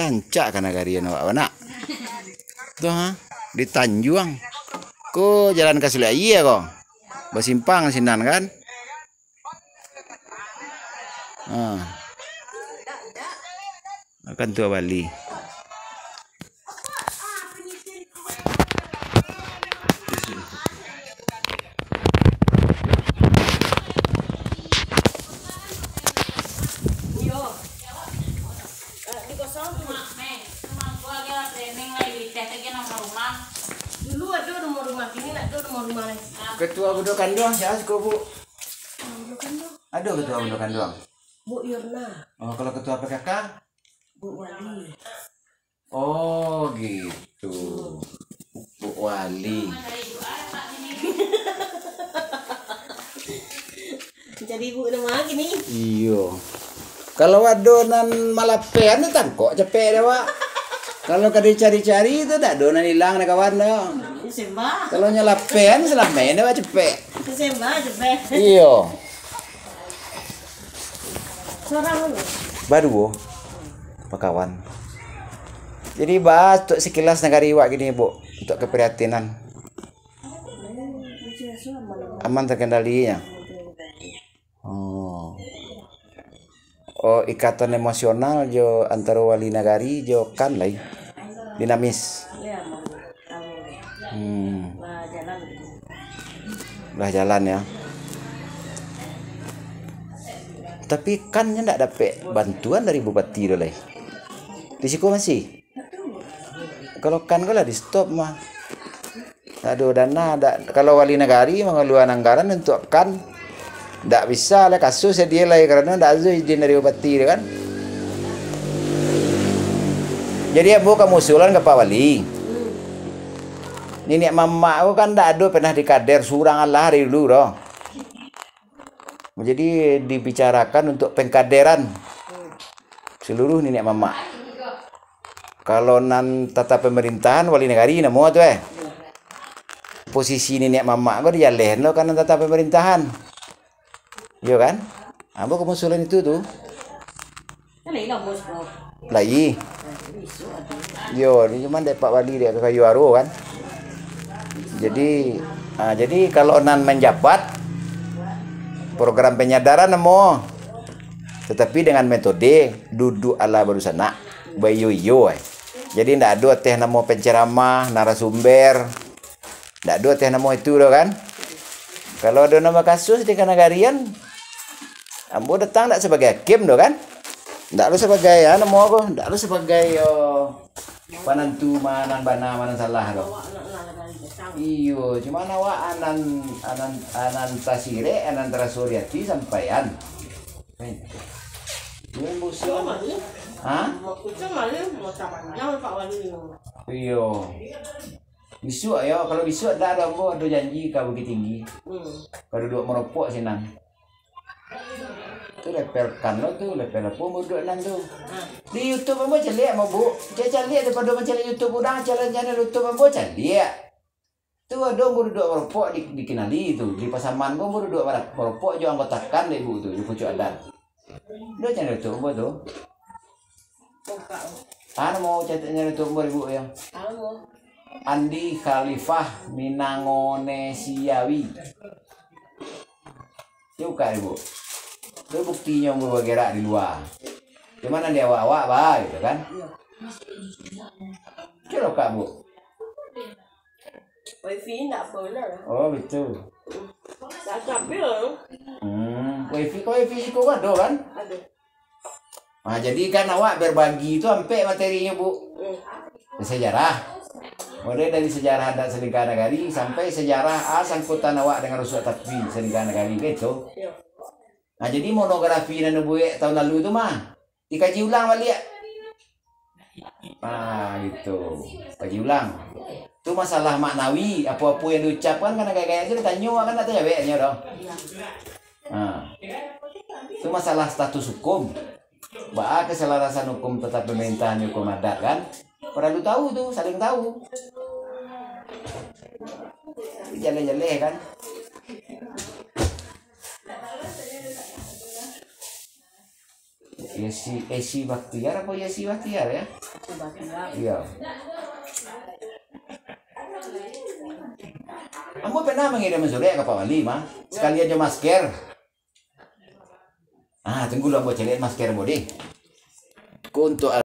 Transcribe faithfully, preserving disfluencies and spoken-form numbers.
Rancak ka nagari anu awak, nak. Tu, ha? Di Tanjuang. Ko jalan ka Sulik Aia ko. Basimpang sinan kan? Ha. Akan tu bali. Dulu ado rumah-rumah, kini ndak ado rumah-rumah lai. Ketua budak kanduang sia siko, Bu? Budak kanduang. Ado ketua budak kanduang? Bu Yurna. Oh, kalau ketua P K K? Bu Wali. Oh, gitu. Bu Wali. Jadi ibu nama lagi ni? Iyo. Kalau ado nan malapean tu tangkok capek dek awak. Kalau ka dicari-cari tu dak ado nan ilang dek kawan tu. Sembah. Kalau nyalapean salamaik dek awak capek. Sembah capek. Iyo. Sorang dulu. Baduo. Bakawan. Jadi bahas tu sekilas nagari awak gini, Bu, untuk keprihatinan. Aman terkendali, ya? Oh. Oh, ikatan emosional jo antaro wali nagari jo kan lai dinamis. Hmm. Lah jalan, ya. Tapi kan nyo ndak dapek bantuan dari bupati tu lai. Di siko masih. Kalau kan ko lah di stop mah. Ado dana, dak, kalau wali nagari mangaluakan anggaran untuak kan, dak bisa lah kasus ya dia lai, karano dak ado izin dari bupati tu kan. Jadi ambo ka musulan ka Pak Wali. Niniak mamak ko kan dak ado pernah dikader surang alah dari dulu doh. Jadi dibicarakan untuk pengkaderan seluruh niniak mamak. Kalau nan tata pemerintahan, wali nagari namo tu, eh. Posisi niniak mamak ko dialihkan lo ka nan tata pemerintahan. Iyo kan? Ambo ka musulan itu tu. Kan lai lamo siko. Lai. Nah, jadi isu ado. Yo, ni cuman dek Pak Wali dek ka kayu aro kan. Jadi, ah, jadi kalau nan manjabat, program penyadaran namo. Tetapi dengan metode duduk ala badusanak, baiyo-iyo ai. Jadi ndak ado ateh namo penceramah, narasumber. Ndak ado teh namo itu doh kan. Kalau ado namo kasus di kanagarian, ambo datang ndak sabagai hakim doh kan. Ndak lo sabagai, ah, namo ko, ndak lo sabagai, oh, panantu ma nan bana, ma nan salah doh. Iyo, cuman awak anan, anan, anan tasirek, anan tarasori ati sampaian. Iyo, bosan. Ha? Iyo. Bisuak yo, kalau bisuak dak ado ambo ado janji ka Bukittinggi. Hmm. Ka duduak maropok sinan. Tu level kan lo tu, level apo ambo duduak nan tu. Ha. Di YouTube ambo caliak mah, Bu. Caliak daripado mancaliak YouTube urang, channel-channel YouTube ambo caliak. Tu ado ambo duduak maropok di, dikinali tu. Di Pasaman ko ambo duduak mara-, maropok jo anggota kan dek ibu tu, di pucuak adat. Ado channel YouTube ambo tu. Anu mau caliak channel YouTube ambo ibu yo. Andi Khalifah Minangone Siawi. Cubo buka ibu. Tu buktinyo ambo bagerak di lua. Cuman nan di awak-awak ba gitu kan. Cubo buka, Bu. Wifi ndak apo lah. Oh, betul. Ndak stabil lah. Hmm, wifi, kalau wifi siko kan ado kan? Ado. Nah, jadi kan awak berbagi tu ampek materinyo, Bu. Hmm. Sejarah. Mulai dari sejarah adat Salingka Nagari sampai sejarah, ah, sangkutan awak dengan rusuak tapi Salingka Nagari, gitu. Yo. Nah, jadi monografi nan dibuek tahun lalu tu mah dikaji ulang baliak. Ah, gitu. Kaji ulang. Tu masalah maknawi, apo-apo yang diucapkan kan agak-agak tu ditanyo, kan dak tajawek nyo doh. Ah. Tu masalah status hukum. Baa keselarasan hukum tata pemerintahan jo hukum adat kan? Paralu tahu tu, saling tahu. Jaleh-jaleh kan? Yesi, Esi Baktiar apa Yesi Baktiar, ya? Iya. Ambo pernah mangirim surek ka Pak Wali mah, sakalian jo masker. Ah, tunggu lu, ambo caliak masker ambo, deh. Ko untuak